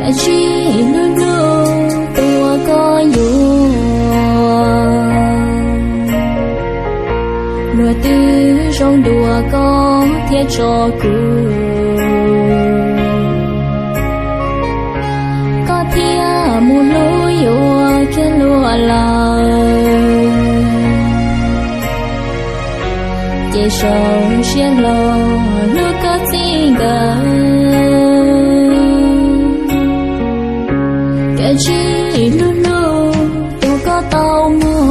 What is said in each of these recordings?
Kav tsij hlub hlub tus uas koj yuav, luag twb zoo dua koj thiab tso kuv, koj thiaj mus hlub yuav kiag luag lawm. Ces sau siab hlo hlub koj txij nkawm, kav tsij hlub hlub tus koj tau muag.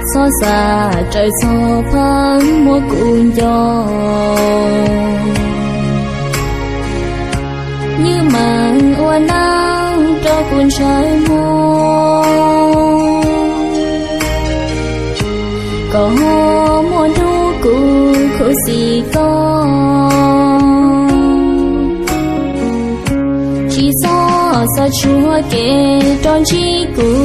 Txhob xav raws txog pheej muab kuv nco, ywj meem ua neej rau kuv ntshaw muag. Kom ho muaj hnub kuv khuv xim koj, tsis txhob xav tshuav kev rov ntsib kuv,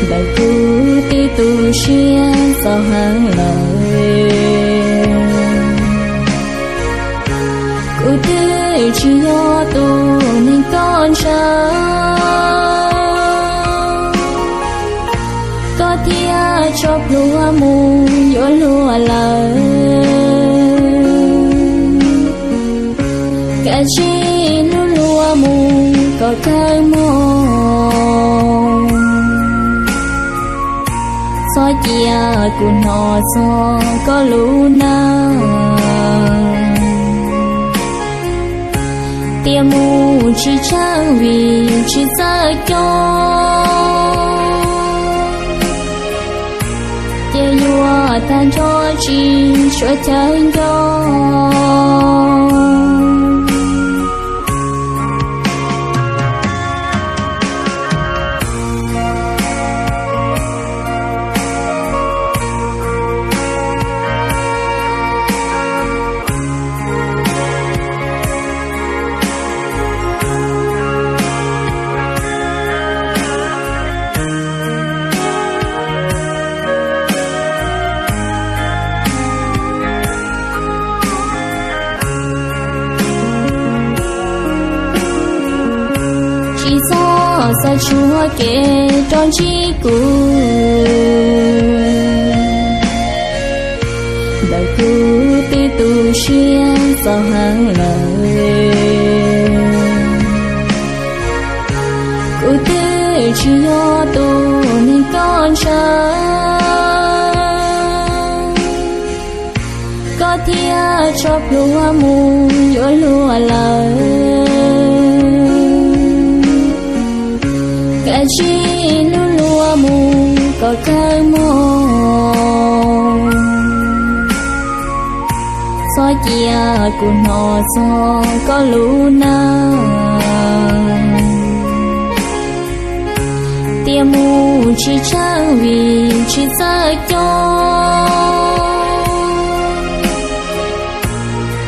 ntawm kuv twb tu siab txaus heev lawm. Kuv twb tsis yog tus neeg koj ntshaw, koj thiaj tso plhuav mus yuav luag lawm. Kav tsij hlub luag mus kom kawg muag, txhob cia kuv hnov txog koj lub neej, tias mus tsis tsheej vim tsis txawj coj, ces yuav tag nrho tsis tshuav chaw nco. Tsis txhob xav tshuav kev rov ntsib kuv, ntawm kuv twb tu siab txaus heev lawm. Kuv twb tsis yog tus neeg koj ntshaw, koj thiaj tso plhuav mus yuav luag lawm. Kav tsij hlub luag mus kom kawg muag, txhob cia kuv hnov txog koj lub neej, tias mus tsis tsheej vim tsis txawj coj,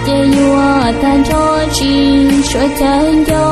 ces yuav tag nrho tsis tshuav chaw nco.